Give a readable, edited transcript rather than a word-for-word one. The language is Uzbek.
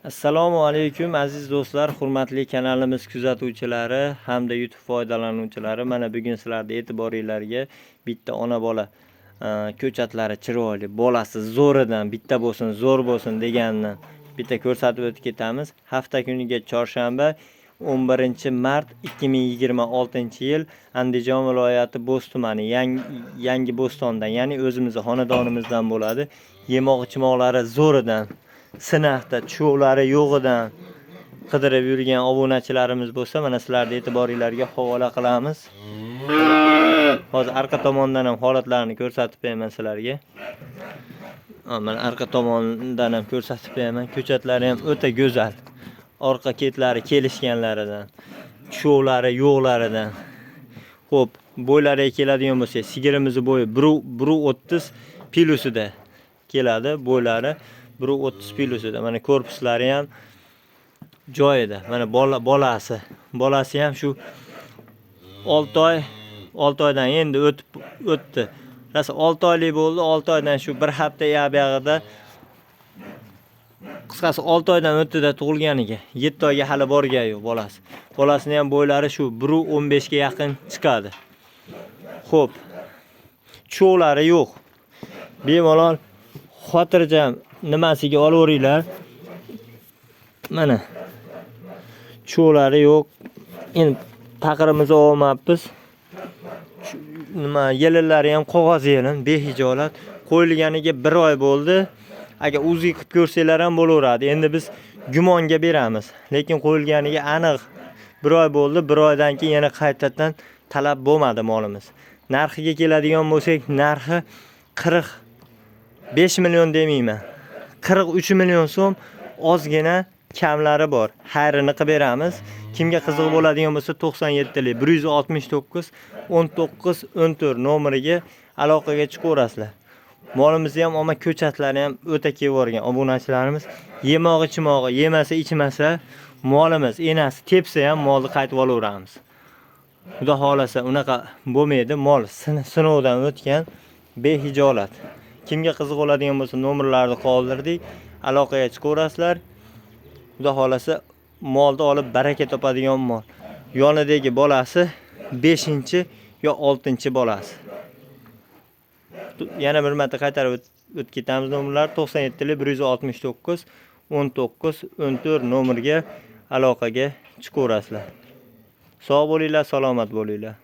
Assalomu alaykum, aziz do'stlar, hurmatli kanalimiz kuzatuvchilari hamda YouTube foydalanuvchilari. Mana bugun sizlarning e'tiboringlarga bitta ona bola ko'chatlari chiroyli, bolasi zo'ridan bitta bo'lsin, zo'r bo'lsin deganini bitta ko'rsatib o'tib ketamiz. Hafta kuniga chorshanba, 11-mart 2026-yil, Andijon viloyati Bo'z tumani, Yangi Bo'stondan, ya'ni o'zimizni xonadonimizdan bo'ladi. Yemoq ichmoqlari zo'ridan, sinaqda tushovlari yo'g'idan qidirib yurgan obunachilarimiz bo'lsa, mana sizlarning e'tiboringlarga havola qilamiz. Hozir arqa tomondan ham holatlarini ko'rsatib beraman sizlarga. Mana arqa tomondan ham ko'rsatib beraman. Ko'chatlari ham o'ta go'zal. Orqa ketlari kelishganlaridan, tushovlari yo'qlaridan. Xo'p, bo'ylariga keladigan bo'lsak, sigirimizni bo'yi 1.30 plyusida keladi, bo'ylari 1.30 plyusida. Mana korpuslari ham joyida. Mana bolasi. Bolasi ham shu 6 oy, 6 oydan endi o'tib o'tdi. Rosa 6 oylik bo'ldi. 6 oydan shu bir hafta buyog'ida, qisqasi 6 oydan o'tdi-da tug'ilganiga. 7 oyga hali borgani yo'q bolasi. Bolasini ham bo'ylari shu 1.15 ga yaqin chiqadi. Xo'p. Tushovlari yo'q. Bemalol xotirjam nimasiga olaveringlar. Mana. Tushovlari yo'q. Endi taqirimizni olmabmiz. Nima, yelinlari ham qog'oz yelin, behijolat. Qo'yilganiga 1 oy bo'ldi. Agar UZI qilib ko'rsanglar ham bo'laveradi. Endi biz gumonga beramiz. Lekin qo'yilganiga aniq 1 oy bo'ldi. 1 oydan keyin yana qaytadan talab bo'lmadi molimiz. Narxiga keladigan bo'lsak, narxi 45 million demayman. 43 million so'm, ozgina kamlari bor. Xayrini qilib beramiz. Kimga qiziq bo'ladigan bo'lsa, 97 169 19 14 nomeriga aloqaga chiqaverasizlar. Molimizni ham, omma ko'chatlari ham o'ta kelib. Obunachilarimiz yemoq ichmog'i, yemasa ichmasa molimiz enasi tepsa ham molni qaytib olaveramiz. Xudo xohlasa, unaqa bo'lmaydi. Mol sinovdan o'tgan, behijolat. Kimga qiziq bo'ladigan bo'lsa, nomerlarni qoldirdik. Aloqaga chiqaverasizlar. Xudo xohlasa, molni olib baraka topadigan mol. Yonidagi bolasi 5 yo 6 bolasi. Yana bir marta qaytarib o'tib ketamiz nomerlar: 97 169 19 14 nomerga aloqaga chiqaverasizlar. Sog' bo'linglar, salomat bo'linglar.